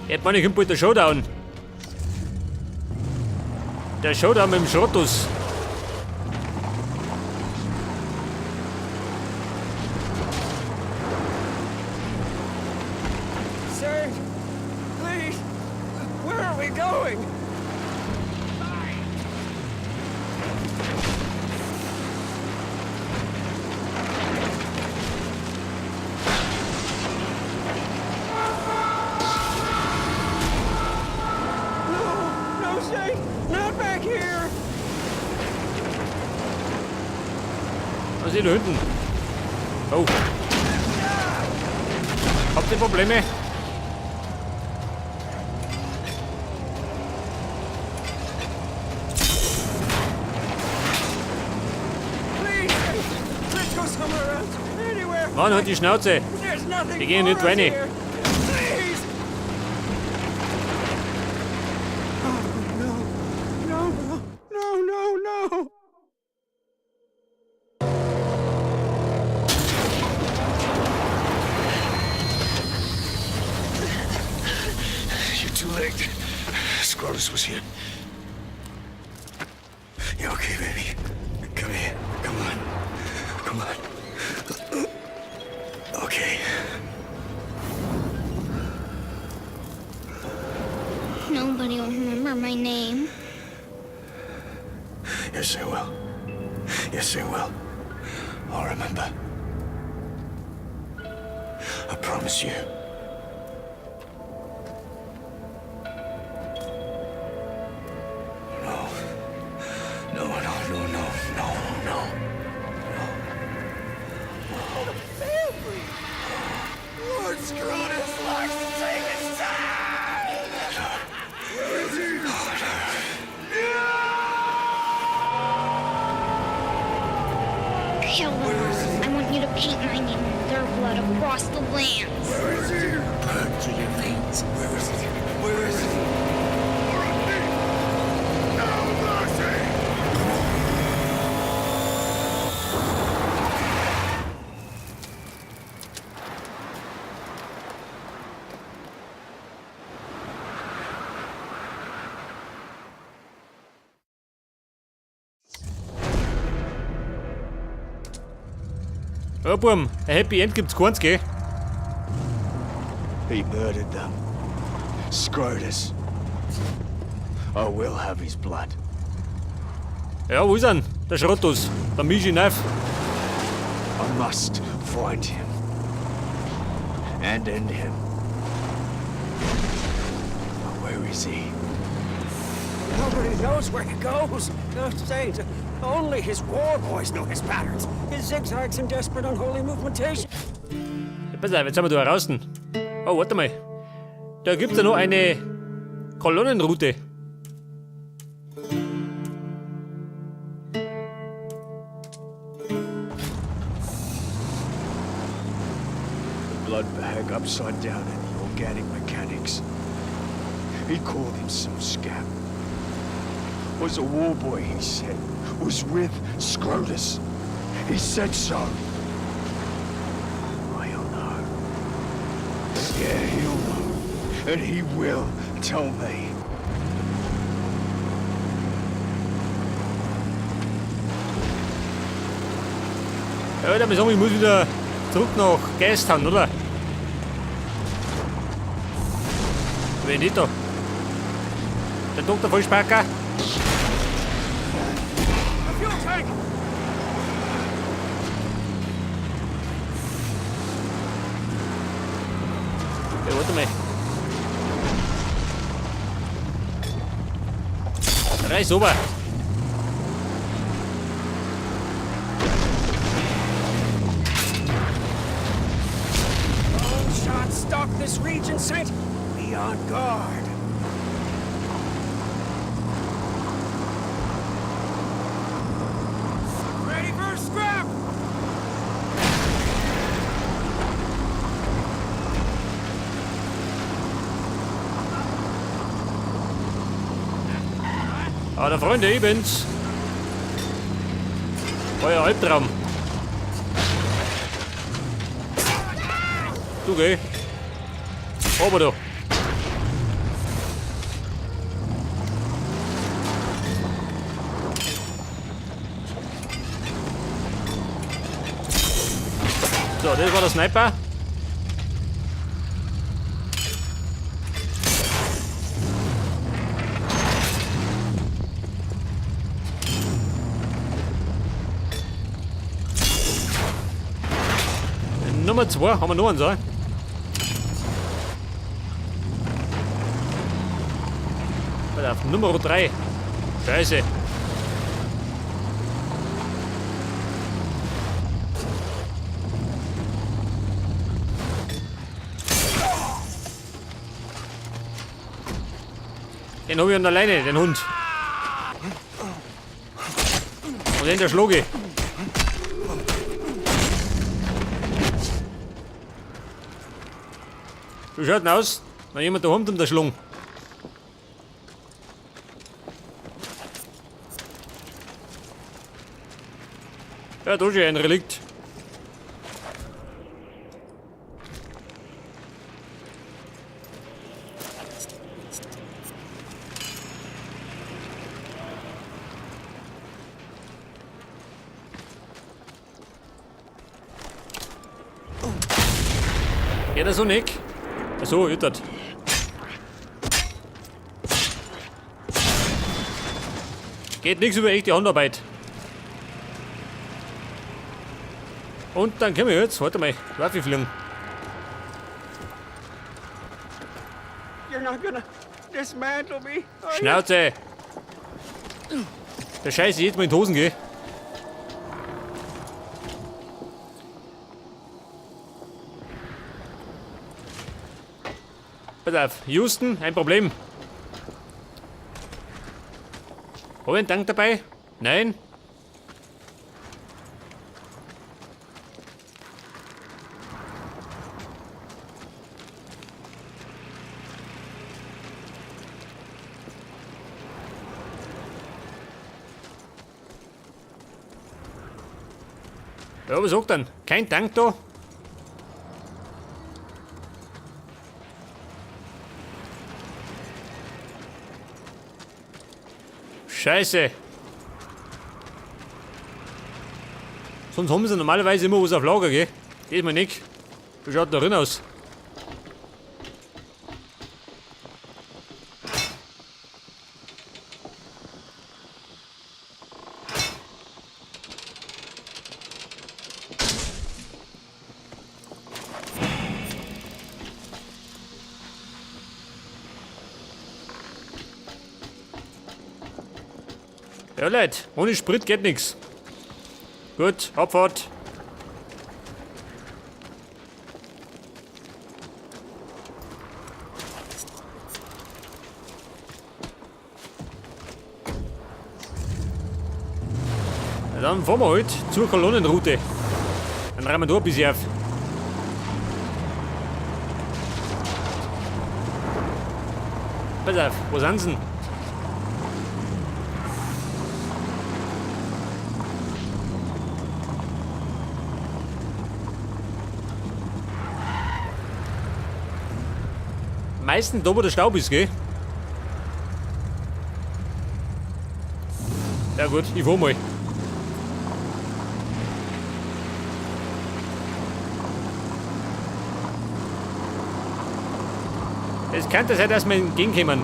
Jetzt meine ich, kommt bald der Showdown. Der Showdown mit dem Schrottus. Sir, please, where are we going? No, no, Saint, not back here. Was ist da hinten? Oh. Habt ihr Probleme? Please, Saint, let's go somewhere else. Anywhere. Mann, halt die Schnauze. There's nothing Wir gehen nicht for us rein. here. Please. Oh, no. No, no, no, no, no. You're too late. Scrotus was here. You okay, baby? Come here. Come on. Come on. Okay. Nobody will remember my name. Yes, they will. Yes, they will. I'll remember. I promise you. No. No, no, no, no, no, no. Lord Scrotus likes to take his time! Where is he? Kill them all. I want you to paint my name in their blood across the lands. Where is he? Burn through your veins. Where is it? Where is it? No mercy! Ja, Burm, ein Happy End gibt's keins, gell? He murdered them. Scrotus. I will have his blood. Ja, wo ist er denn? Der Schrottus. Der Michi Knife. I must find him. And end him. But where is he? Nobody knows where he goes. No, Saint, only his war boys know his patterns, his zigzags and desperate unholy movementation. Ja, pass auf, jetzt sind wir da draußen. Oh, warte mal. Da gibt's ja noch eine Kolonnenroute. The blood bag upside down in the organic mechanics. He called himself Scab. Was a war boy, he said. Was with Scrotus. He said so. Oh, he'll know. Yeah, he'll know. And he will tell me. Ja, ich sagen, ich muss wieder zurück nach Gastown, oder? Wenn nicht da. Der Dr. Vollsparker. The fuel tank! Ja, warte mal. Reiß rüber. Lone shots stalk this region, Saint. Be on guard. Ready for a scrap! Ah, der Freunde, ich bin's. Euer Albtraum. Du geh. Aber da. So, das war der Sniper. Nummer 2, haben wir noch einen, so? Pass auf, Nummer 3. Scheiße. Den hab ich an der Leine, den Hund. Und den der Schloge. Wie schaut denn aus? Noch jemand daheim um der Schlung. Ja, da ist ja ein Relikt. Ja, das so nicht. Achso, jüttert. Geht nichts über echte Handarbeit. Und dann können wir jetzt, warte mal, Waffe fliegen. You're not gonna dismantle me, are you? Schnauze! Der Scheiße jetzt mal in die Hosen, gell? Pass auf, Houston, ein Problem. Hab ich einen Tank dabei? Nein? Ja, was sagt denn? Kein Tank da? Scheiße. Sonst haben sie normalerweise immer was auf Lager, gell? Diesmal nicht. Wie schaut da drin aus? Ja, Leute, ohne Sprit geht nix. Gut, Abfahrt. Na, dann fahren wir halt zur Kolonnenroute. Dann räumen wir da ein bisschen auf. Pass auf, wo sind sie denn? Meistens da, wo der Staub ist, gell? Ja gut, ich fahr mal. Es könnte sein, dass wir entgegenkommen.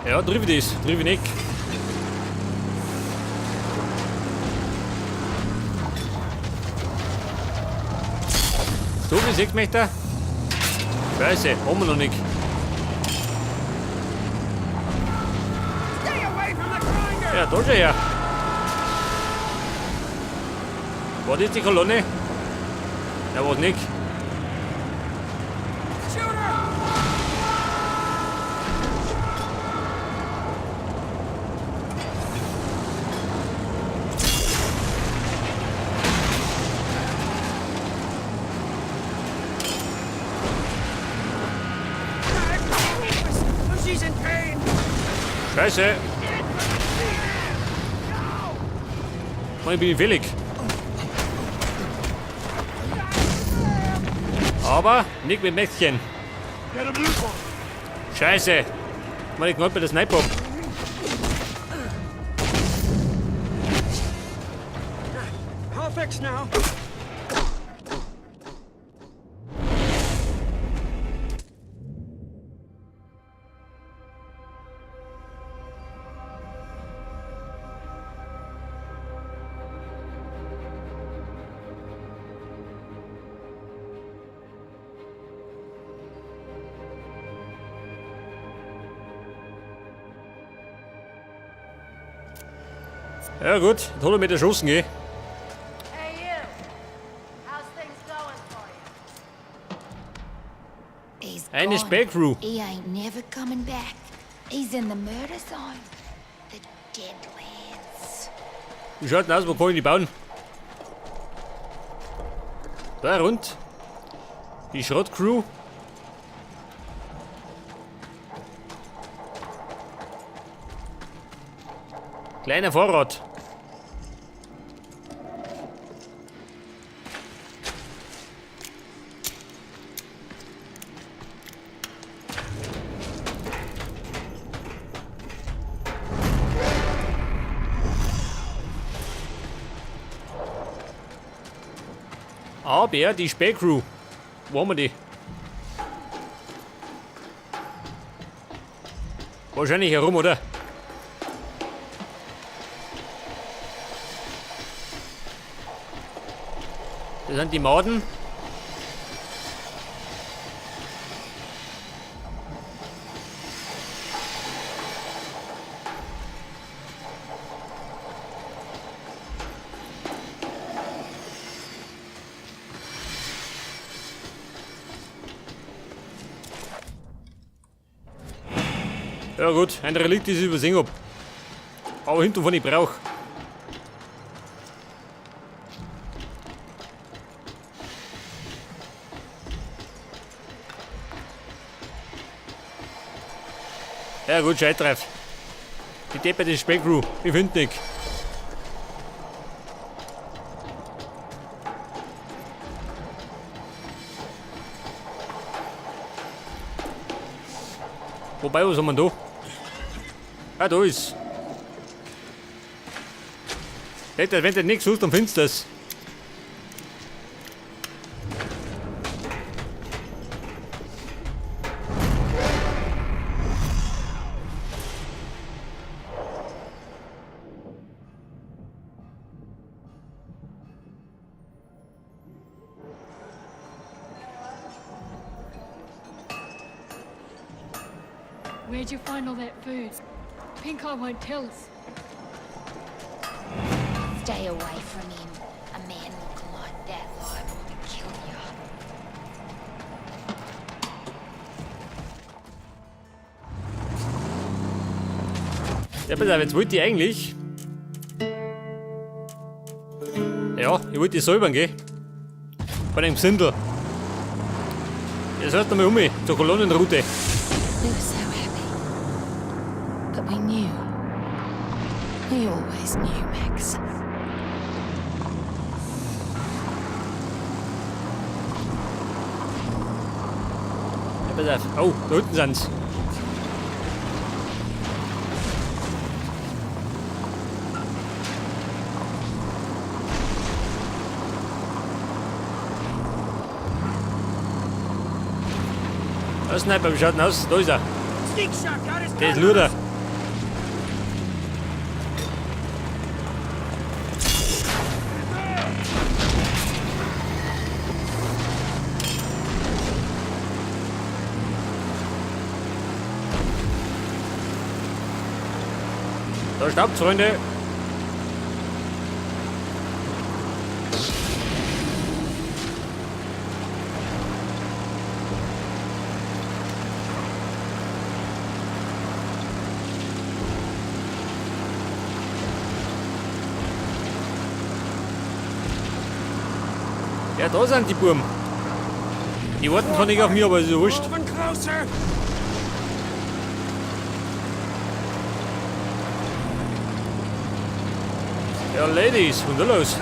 Ja, triff ich das, triff ich nicht. So wie sieht möchte. Scheiße, haben wir noch nicht. Stay away from the grinder! Ja, da schon her. War das die Kolonne? Ja, was nicht. Shooter! She's in pain! Scheiße. Mann, ich bin fällig. Aber nicht mit Mädchen. Scheiße. Mann, ich knallt bei der Sniper. All fixed now. Ja gut, jetzt hol ich mit der Schussen, gell? Hey you! How's things going for you? He's Eine gone. Spähcrew. He ain't never coming back. He's in the murder zone. The Deadlands. Wie schaut denn aus, wo kann ich die bauen? Da rund. Die Schrottcrew. Kleiner Vorrat. Aber die Spähcrew. Wo haben wir die? Wahrscheinlich herum, oder? Das sind die Maden. Ja gut, ein Relikt ist übersehen hab. Aber hinten von ich brauch. Ja gut, scheiß drauf. Die depperte Spähcrew, ich find nix. Wobei, was haben wir da? Ah, da ist. Wenn du nichts suchst, dann findest du das. Where'd you find all that food? Pink Eye won't tell us. Stay away from him. A man looking like that liable to kill ya. Ja, pass auf, jetzt wollte ich eigentlich. Ja, ich wollte die säubern, gell? Bei dem Gesindel. Jetzt hört einmal um mich, zur Kolonnenroute. We were so happy. But we knew. We always knew, Max. Ja, pass auf. Oh, da unten sind's. Da Sniper, wie schaut denn aus? Da ist er. Der ist Luder. Da staubt's, Freunde. Ja, da sind die Buben. Die warten zwar nicht auf mich, aber ist ja wurscht. Ja, Ladies, was ist da los?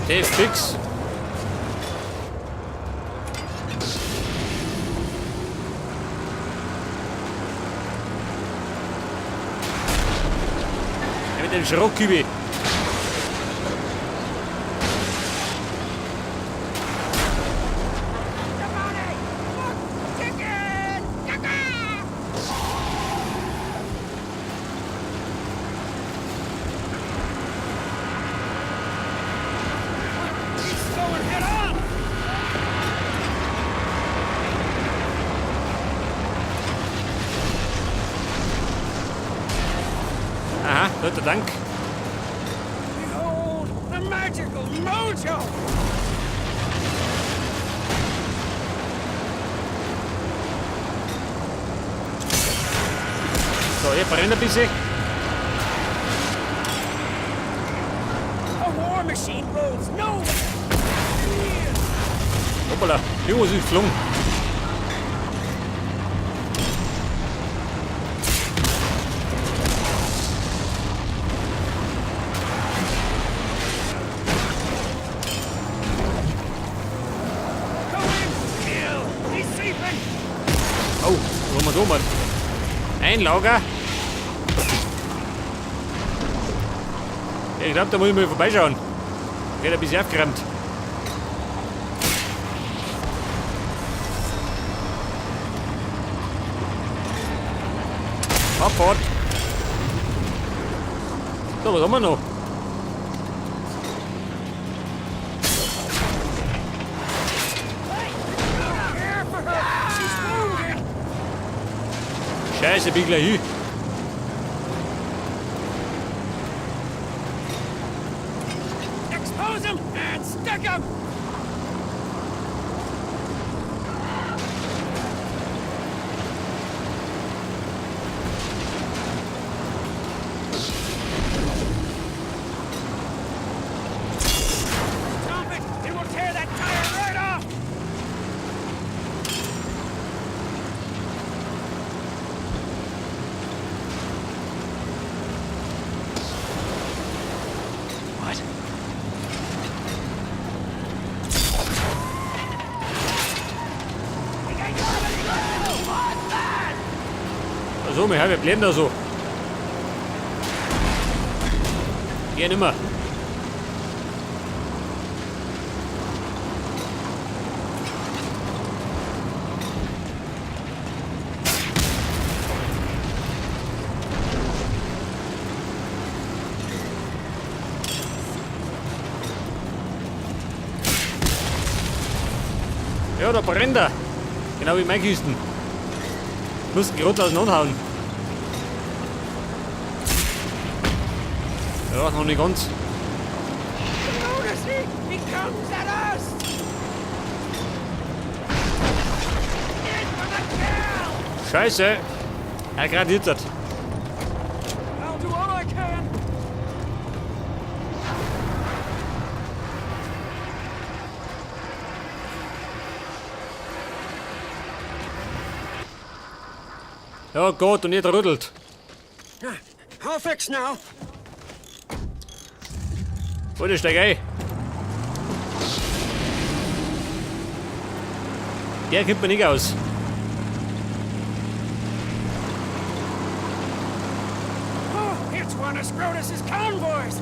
Der ist fix. Ja, mit dem Schrottkübel. He's going head on! Aha, Gott sei Dank. Behold, the magical mojo! So, hier brennt ein bisschen. A war machine rolls nowhere! Hoppala, irgendwas ist geflogen. Go in! Kill! He's sleeping! Oh, was haben wir da, Mann? Ein Lager. Ja, ich glaube, da muss ich mal vorbeischauen. Wird ein bisschen aufgeräumt. Abfahrt. So, was haben wir noch? Care for her! She's wounded! Scheiße, bin ich gleich hin. Expose him and stick him! Stop it! It will tear that tire right off! What? Also, wir bleiben da so. Geh nimmer. Ja, da brennt er. Genau wie mein Kisten. Muss gerade auseinanderhauen. Ja, noch nicht ganz. Lunacy! He comes at us! In for the kill! Scheiße. Er gradiert hat. I'll do all I can! Ja Gott, und jeder rüttelt. All fixed now. Warte, steig ein. Der kommt mir nicht aus. Oh, it's one of Scrotus's convoys.